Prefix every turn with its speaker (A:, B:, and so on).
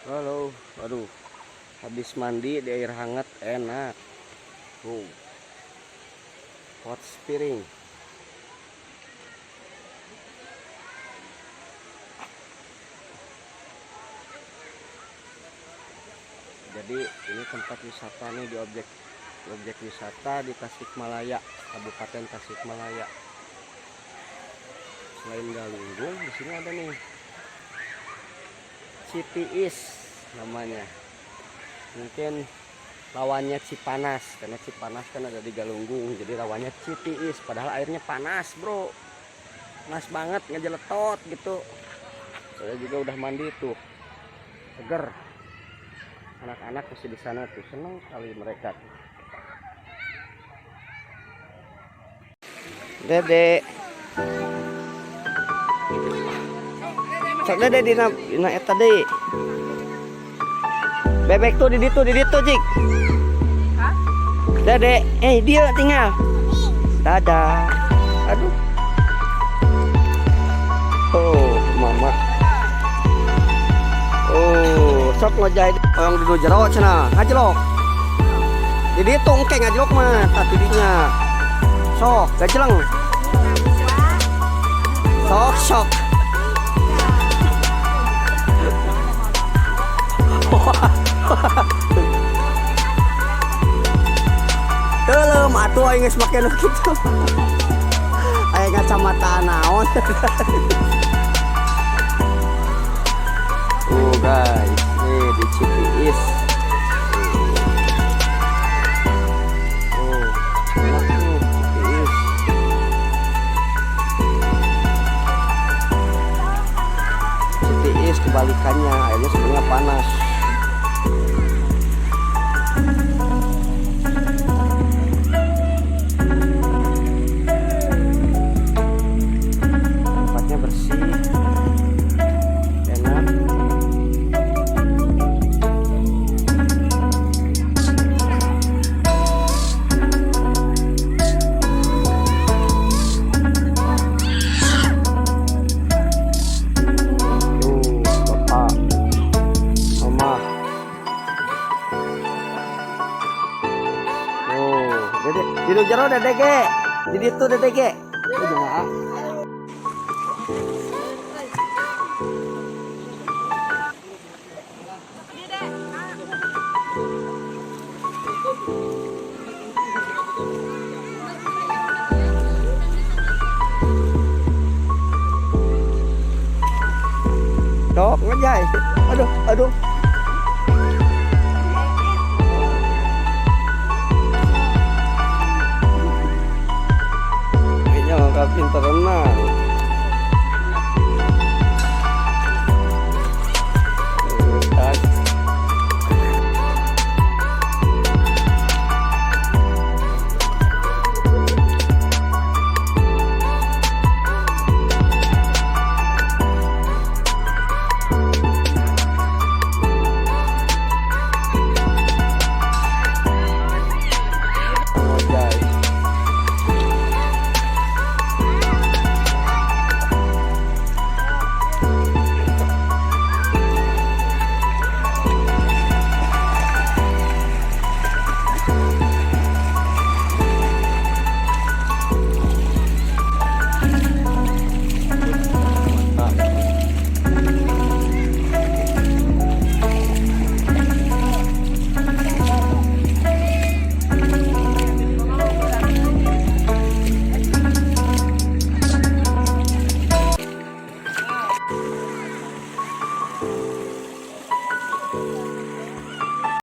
A: Halo, aduh, habis mandi di air hangat enak. Tuh, hot spring. Jadi ini tempat wisata nih di objek objek wisata di Tasikmalaya, Kabupaten Tasikmalaya. Selain Galunggung, di sini ada nih Citiis namanya. Mungkin lawannya Cipanas, karena Cipanas kan ada di Galunggung, jadi lawannya Citiis. Padahal airnya panas, bro. Panas banget, ngejeletot gitu. Saya juga udah mandi tuh, seger. Anak-anak masih di sana tuh, seneng kali mereka tuh. Dede, sok dede dina dina eta deui. Bebek tuh di ditu jik. Dede, eh dia tinggal. Dadah. Aduh. Oh, mama. Oh, sok ngojay orang di jero cenah, ngajlok. Di ditu engke ngajlok mah tah tidinya. Sok, gajleng. Sok, sok. Teuleum atuh aing geus make nu kitu. Aya kacamata naon. Oh guys, nih di Citiis. Oh, enak nih Citiis. Citiis kebalikannya, airnya sebenarnya panas. Tempatnya bersih, enak. Tuh, bapak, mama. Oh, dede, di jero dede ge. Di ditu dede ge. Udah. Sok ngejai. Aduh, aduh. Kayaknya nggak pinter renang.